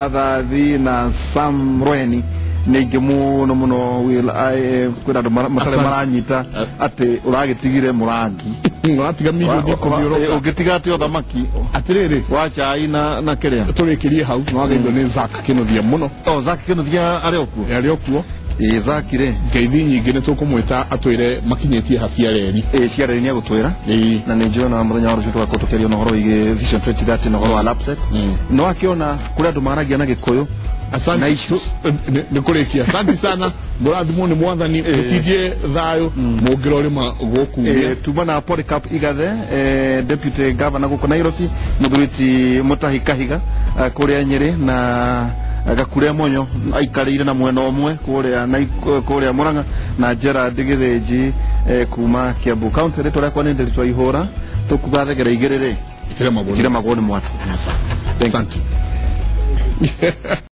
Thathi na Sam Rweni nĩ aingĩ mũno mũno kwĩna andũ matarĩ maranyita atĩ ũragĩtigire mũrangi. Ũratiga milioni 10 ũroka. Ũngĩtiga atĩ ũthamaki Atĩrĩrĩ, wa cai na kĩrĩa. Tũrĩkĩrie hau, nĩwageithio nĩ Zack Kĩnuthia mũno. O Zack Kĩnuthia arĩ o kuo? Arĩ o kuo. Ĩ Zack rĩ. Ngeithi nyingĩ, nĩ tũkũmwĩta atwĩre makinyĩtie ha ciareri. Ĩ ciareri nĩ egũtwĩra. Na nĩ njũĩ ona mũthenya wa rũciũ tũgakorwo tũkĩaria na ũhoro wĩgiĩ Vision 2030 na ũhoro wa LAPSSET. No akĩona kũrĩ andũ maragia na Gĩkũyũ na Asante. issues. Nĩ kũrĩkia, asante sana, mũrathimwo nĩ Mwathani, mũtindie thayũ mũngĩrorĩma gũkumia. Tuma na Polycarp Igathe, deputy governor gũkũ Nairobi, mũthuri Mutahi Kahiga, kũrĩa Nyĩrĩ, na Gakure Monyo aikarĩire na mwena ũmwe kũrĩa na kũrĩa Murang'a, na Gerard Gĩthĩnji, kuma Kiambu County. Rĩtwa rĩakwa nĩ Nderitu Ihũra. Tũkuga thegere igĩrĩ rĩ Itiremagwo. Itiremagwo nĩ mwatũ. Asante.